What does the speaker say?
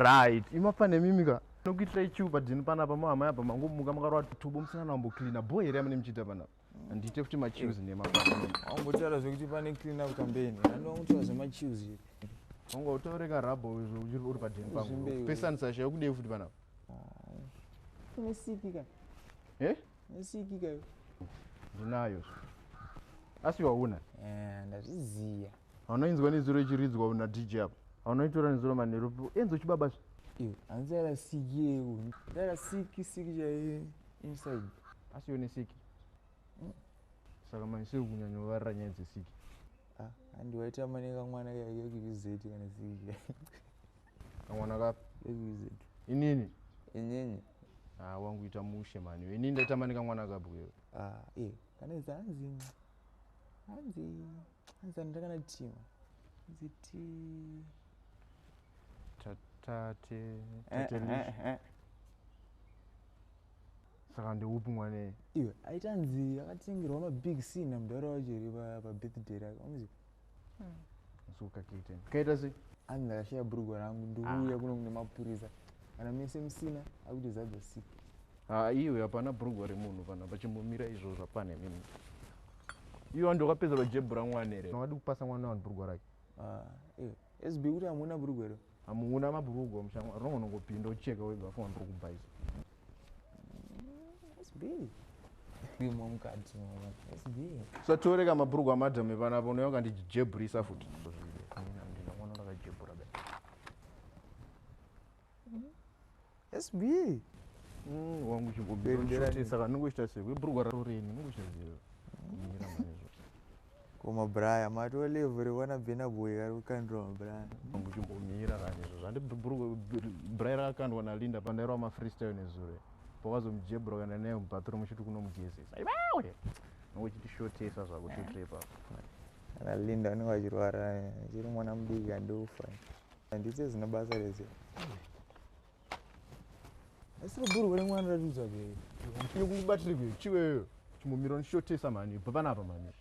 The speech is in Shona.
Right, imafane mimika. Nokuitirai chiu padhini panapa mahama yabva mangomuka makarova tubo musina namboklina bho here yamune muchiita panapa. Handiite futi machills nemafane. Wambotaura zvekuti pane clean up campaign. Handongotaura zvemachills here. Wanga utaure karabho uri padhini pangu. Zvimbe- Pesanisa shayo kudei futi panapa. Une siki ka. Eh? Une siki ka. Ndinayo. Asi wauna. Eh, ndazviziya. Haunoinzwa nezuro ichiridzwa na DJ apa. Haunoitora nezuro manheru. Enzo chibaba zve. Iwe, hanzi yara siki yeku. Yara siki siki chai inside. Asi yone siki. Saka manje sei kunyanyovarira nyaya dzesiki. Ah, handi waita mane kamwana kekuZ kana siki. Kamwana kapi? KekuZ. Inini? Inyenye. Ah, wangu ita mushe mani. Inini ndaita mane kamwana kapi wewe. Ah, eh, kana zanzi. Hanzi, hanzi andakana tima. Hanzi ti. Tate, tate Lish. Saka ndeupi mwana? Iwe, aita hanzi akatengerwa mabig C namudhara wacho here pabirthday rake. Unoziva? Sukakite. Kaita sei? Hanzi ndakashaya bhurugwa rangu ndikuuya kuno kune mapurisa. Kana mese musina akuti zadza siki. Ah, iwe hapana bhurugwa remunhu panapa chimbomira izvozvo hapana mimi. Iwe wandu wakapedza pajebhura mwana here? Wadi kupasa mwana wangu bhurugwa rake. Ah, iwe, SB kuti hamuna bhurugwa here? Hamuna mabhurugwa mushamwa. Rinogona kungopinda ucheka wega wafunga ndiri kubhaisa. SB. Imo mukati mama. SB. Usatoreka mabhurugwa amadhame panapa unouya ukandijebhurisa futi. Ndina mwana ndakajebhura be. SB. Wangu Bendera chimbomira. Saka ndingochita sei? Bhurugwa raroreni ndingochita sei? Mira mani izvo. Koma Brian, mato level rekwana Burna Boy kari kukandira maBrian. Wangu chimbomira kani izvo. Zvandi bhurugwa Brian rakakandwa naLinda pandairwa mafreestyle nezuro. Pakazomujebhura kana naye mubathroom uchiti kunomugezesa. Iwewe! Nongochitishotesa zvako totire ipapo. Kana Linda vanenge vachirwara, chiri mwana mudiki andofa. Handise zina basa rese. Asi bhurugwa remwana ratiutsvaga here? Iyo kubatirwe chiwewe. Chimbomira ndishotesa mani. Bva panapa mani.